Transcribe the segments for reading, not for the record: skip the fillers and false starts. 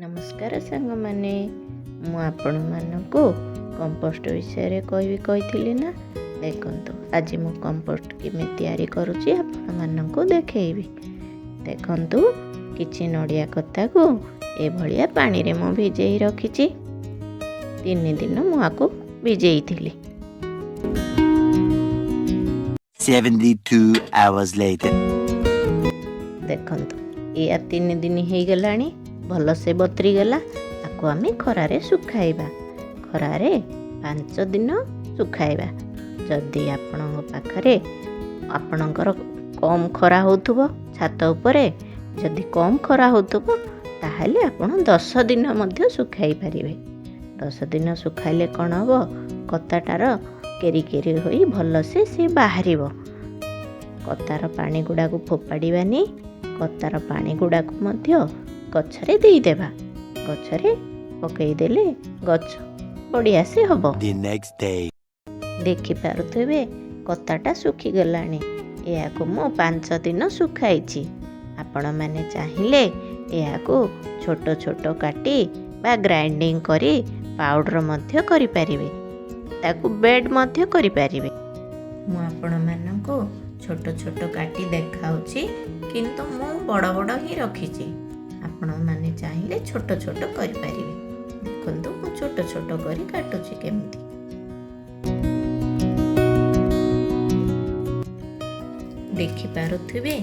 ନମସ୍କାର ସାଙ୍ଗମାନେ, ମୁଁ ଆପଣମାନଙ୍କୁ କମ୍ପୋଷ୍ଟ ବିଷୟରେ କହିବି କହିଥିଲି ନା। ଦେଖନ୍ତୁ, ଆଜି ମୁଁ କମ୍ପୋଷ୍ଟ କେମିତି ତିଆରି କରୁଛି ଆପଣମାନଙ୍କୁ ଦେଖେଇବି। ଦେଖନ୍ତୁ, କିଛି ନଡ଼ିଆ କତାକୁ ଏଭଳିଆ ପାଣିରେ ମୁଁ ଭିଜେଇ ରଖିଛି। 3 ଦିନ ମୁଁ ଆକୁ ଭିଜେଇଥିଲି। 72 hours later. ଦେଖନ୍ତୁ, ଏଇଆ 3 ଦିନ ହେଇଗଲାଣି, ଭଲସେ ବତରିଗଲା। ତାକୁ ଆମେ ଖରାରେ ଶୁଖାଇବା। ଖରାରେ 5 ଦିନ ଶୁଖାଇବା। ଯଦି ଆପଣଙ୍କ ପାଖରେ ଆପଣଙ୍କର କମ୍ ଖରା ହେଉଥିବ, ଛାତ ଉପରେ ଯଦି କମ୍ ଖରା ହେଉଥିବ, ତାହେଲେ ଆପଣ 10 ଦିନ ମଧ୍ୟ ଶୁଖାଇ ପାରିବେ। 10 ଦିନ ଶୁଖାଇଲେ କ'ଣ ହେବ? କତାଟାର କେରି କେରି ହୋଇ ଭଲସେ ସେ ବାହାରିବ। କତାର ପାଣି ଗୁଡ଼ାକୁ ଫୋପାଡ଼ିବାନି। କତାର ପାଣି ଗୁଡ଼ାକୁ ମଧ୍ୟ ଗଛରେ ଦେଇଦେବା। ଗଛରେ ପକାଇଦେଲେ ଗଛ ବଢ଼ିଆ ସେ ହେବ। The next day. ଦେଖିପାରୁଥିବେ, କତାଟା ଶୁଖିଗଲାଣି। ଏହାକୁ ମୁଁ 5 ଦିନ ଶୁଖାଇଛି। ଆପଣମାନେ ଚାହିଁଲେ ଏହାକୁ ଛୋଟ ଛୋଟ କାଟି ବା ଗ୍ରାଇଣ୍ଡିଙ୍ଗ କରି ପାଉଡ଼ର ମଧ୍ୟ କରିପାରିବେ। ତାକୁ ବେଡ଼ ମଧ୍ୟ କରିପାରିବେ। ମୁଁ ଆପଣମାନଙ୍କୁ ଛୋଟ ଛୋଟ କାଟି ଦେଖାଉଛି, କିନ୍ତୁ ମୁଁ ବଡ଼ ବଡ଼ ହିଁ ରଖିଛି। ଆପଣମାନେ ଚାହିଁଲେ ଛୋଟ ଛୋଟ କରିପାରିବେ। ଦେଖନ୍ତୁ, ମୁଁ ଛୋଟ ଛୋଟ କରି କାଟୁଛି କେମିତି। ଦେଖିପାରୁଥିବେ,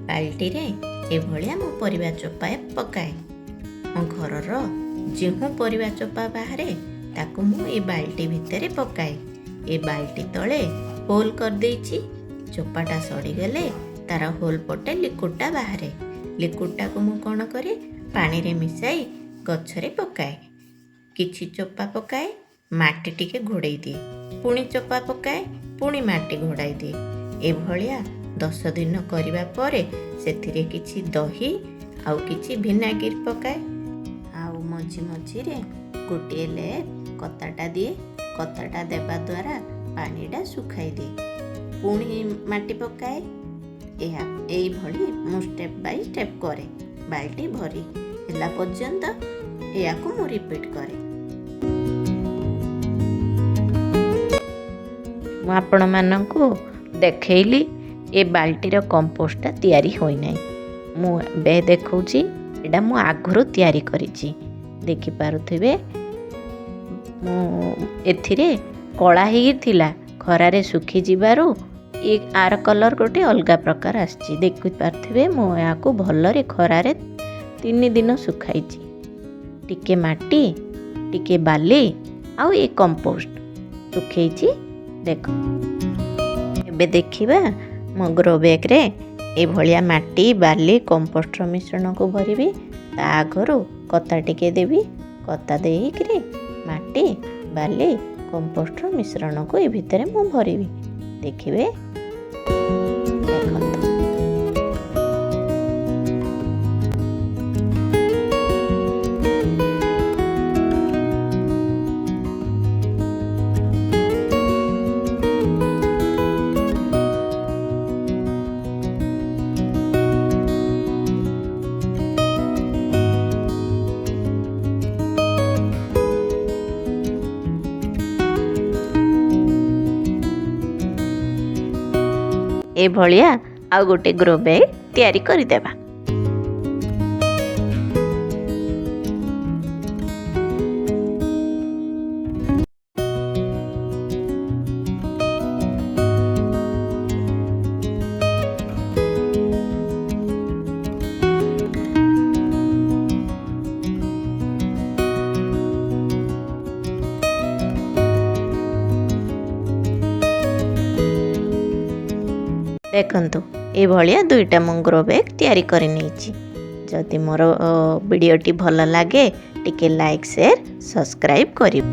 ବାଲ୍ଟିରେ ଏଭଳିଆ ମୁଁ ପରିବା ଚୋପା ପକାଏ। ମୋ ଘରର ଯେଉଁ ପରିବା ଚୋପା ବାହାରେ, ତାକୁ ମୁଁ ଏ ବାଲ୍ଟି ଭିତରେ ପକାଏ। ଏ ବାଲ୍ଟି ତଳେ ହୋଲ୍ କରିଦେଇଛି। ଚୋପାଟା ସଡ଼ିଗଲେ ତାର ହୋଲ୍ ପଟେ ଲିକୁଇଡ଼ଟା ବାହାରେ। ଲିକୁଇଡ଼ଟାକୁ ମୁଁ କ'ଣ କରେ? ପାଣିରେ ମିଶାଇ ଗଛରେ ପକାଏ। କିଛି ଚୋପା ପକାଏ, ମାଟି ଟିକେ ଘୋଡ଼େଇ ଦିଏ, ପୁଣି ଚୋପା ପକାଏ, ପୁଣି ମାଟି ଘୋଡ଼ାଇ ଦିଏ। ଏଭଳିଆ 10 ଦିନ କରିବା ପରେ ସେଥିରେ କିଛି ଦହି ଆଉ କିଛି ଭିନାଗିରି ପକାଏ। ଆଉ ମଝି ମଝିରେ ଗୋଟିଏ ଲେୟର କତାଟା ଦିଏ। କତାଟା ଦେବା ଦ୍ୱାରା ପାଣିଟା ଶୁଖାଇ ଦିଏ। ପୁଣି ମାଟି ପକାଏ। ଏହା ଏଇଭଳି ମୁଁ ଷ୍ଟେପ୍ ବାଇ ଷ୍ଟେପ୍ କରେ। ବାଲ୍ଟି ଭରି ହେଲା ପର୍ଯ୍ୟନ୍ତ ଏହାକୁ ମୁଁ ରିପିଟ୍ କରେ। ମୁଁ ଆପଣମାନଙ୍କୁ ଦେଖେଇଲି, ଏ ବାଲ୍ଟିର କମ୍ପୋଷ୍ଟଟା ତିଆରି ହୋଇନାହିଁ। ମୁଁ ଏବେ ଦେଖାଉଛି। ଏଇଟା ମୁଁ ଆଗରୁ ତିଆରି କରିଛି। ଦେଖିପାରୁଥିବେ, ମୁଁ ଏଥିରେ କଳା ହେଇକି ଥିଲା। ଖରାରେ ଶୁଖିଯିବାରୁ ଏ ଆର କଲର୍ ଗୋଟେ ଅଲଗା ପ୍ରକାର ଆସିଛି। ଦେଖିପାରୁଥିବେ, ମୁଁ ଏହାକୁ ଭଲରେ ଖରାରେ 3 ଦିନ ଶୁଖାଇଛି। ଟିକେ ମାଟି, ଟିକେ ବାଲି ଆଉ ଏ କମ୍ପୋଷ୍ଟ ଶୁଖେଇଛି। ଦେଖ, ଏବେ ଦେଖିବା, ମୋ ଗ୍ରୋ ବ୍ୟାଗ୍ରେ ଏଭଳିଆ ମାଟି, ବାଲି, କମ୍ପୋଷ୍ଟର ମିଶ୍ରଣକୁ ଭରିବି। ତା ଆଗରୁ କତା ଟିକେ ଦେବି। କତା ଦେଇକିରି ମାଟି, ବାଲି, କମ୍ପୋଷ୍ଟର ମିଶ୍ରଣକୁ ଏ ଭିତରେ ମୁଁ ଭରିବି। ଦେଖିବେ, ଦେଖନ୍ତୁ। ଏଭଳିଆ ଆଉ ଗୋଟେ ଗ୍ରୋ ବ୍ୟାଗ୍ ତିଆରି କରିଦେବା। ଦେଖନ୍ତୁ, ଏଇଭଳିଆ ଦୁଇଟା ମୁଁ ଗ୍ରୋ ବ୍ୟାଗ୍ ତିଆରି କରି ନେଇଛି। ଯଦି ମୋର ଭିଡ଼ିଓଟି ଭଲ ଲାଗେ, ଟିକେ ଲାଇକ୍, ସେୟାର, ସବସ୍କ୍ରାଇବ୍ କରିବେ।